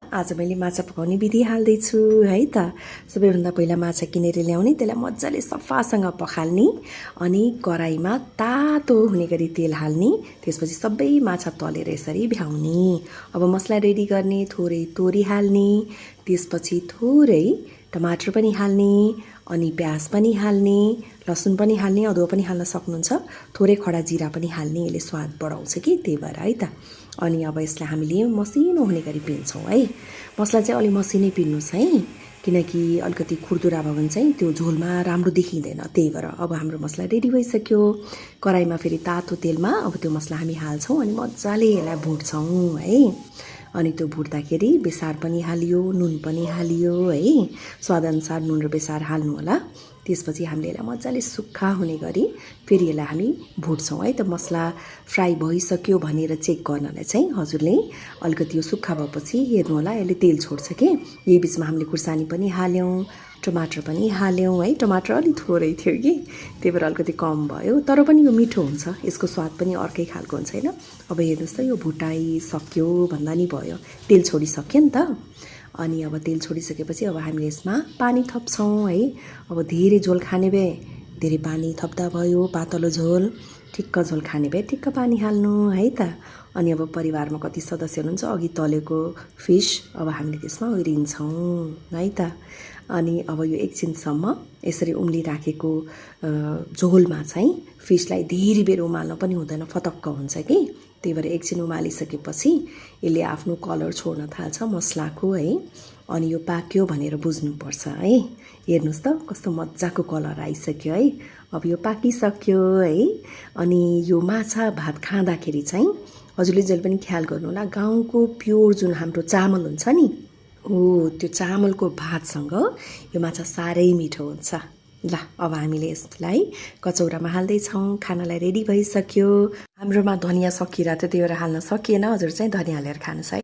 आज मैले माछा पकाउने विधि हाल्दैछु है त। सबैभन्दा पहिला माछा किनेर ल्याउने, त्यसलाई मजाले सफासँग पखाल्ने, अनि कराईमा तातो हुने गरी तेल हाल्ने, त्यसपछि सबै माछा तलेर यसरी भ्याउने। अब मसला रेडी गर्ने, थोरै तोरी हाल्ने, त्यसपछि थोरै टमाटर पनि हाल्ने, अनि प्याज पनि हाल्ने, लसुन पनि हाल्ने, अदुवा पनि हाल्न सक्नुहुन्छ, थोरै खडा जिरा पनि हाल्ने, यसले स्वाद बढाउँछ कि त्यही भएर है त। अनि अब यसलाई हामीले मसिनो हुने गरी पिन्छौँ है। मसला चाहिँ अलि मसिनै पिन्नुहोस् है, किनकि अलिकति खुर्दुरा भयो भने चाहिँ त्यो झोलमा राम्रो देखिँदैन, त्यही भएर। अब हाम्रो मसला रेडी भइसक्यो। कराईमा फेरि तातो तेलमा अब त्यो मसला हामी हाल्छौँ अनि मजाले यसलाई भुट्छौँ है। अनि त्यो भुट्दाखेरि बेसार पनि हालियो, नुन पनि हालियो है, स्वादअनुसार नुन र बेसार हाल्नु होला। त्यसपछि हामीले यसलाई मजाले सुक्खा हुने गरी फेरि यसलाई हामी भुट्छौँ है त। मसला फ्राई भइसक्यो भनेर चेक गर्नलाई चाहिँ हजुरले अलिकति यो सुक्खा भएपछि हेर्नु होला, यसले तेल छोड्छ कि। यही बिचमा हामीले खुर्सानी पनि हाल्यौँ, टमाटर पनि हाल्यौँ है। टमाटर अलि थोरै थियो कि त्यही भएर अलिकति कम भयो, तर पनि यो मिठो हुन्छ, यसको स्वाद पनि अर्कै खालको हुन्छ होइन। अब हेर्नुहोस् त, यो भुटाइसक्यो भन्दा नि भयो, तेल छोडिसक्यो नि त। अनि अब तेल छोडिसकेपछि अब हामीले यसमा पानी थप्छौँ है। अब धेरै झोल खाने भए धेरै पानी थप्दा भयो, पातलो झोल, ठिक्क झोल खाने भए ठिक्क पानी हाल्नु है त। अनि अब परिवारमा कति सदस्य हुनुहुन्छ, अघि तलेको फिस अब हामीले त्यसमा ओरिन्छौँ है त। अनि अब यो एकछिनसम्म यसरी उम्लिराखेको झोलमा चाहिँ फिसलाई धेरै बेर उमाल्न पनि हुँदैन, फतक्क हुन्छ कि। त्यही भएर एकछिन उमालिसकेपछि यसले आफ्नो कलर छोड्न थाल्छ मसलाको है। अनि यो पाक्यो भनेर बुझ्नुपर्छ है। हेर्नुहोस् त कस्तो मजाको कलर आइसक्यो है। अब यो पाकिसक्यो है। अनि यो माछा भात खाँदाखेरि चाहिँ हजुरले जहिले पनि ख्याल गर्नु होला, गाउँको प्योर जुन हाम्रो चामल हुन्छ नि, हो त्यो चामलको भातसँग यो माछा साह्रै मिठो हुन्छ। ल अब हामीले यसलाई कचौरामा हाल्दैछौँ। खानालाई रेडी भइसक्यो। हाम्रोमा धनियाँ सकिरहेको थियो, त्यही भएर हाल्न सकिएन, हजुर चाहिँ धनियाँ हालेर खानुहोस् है।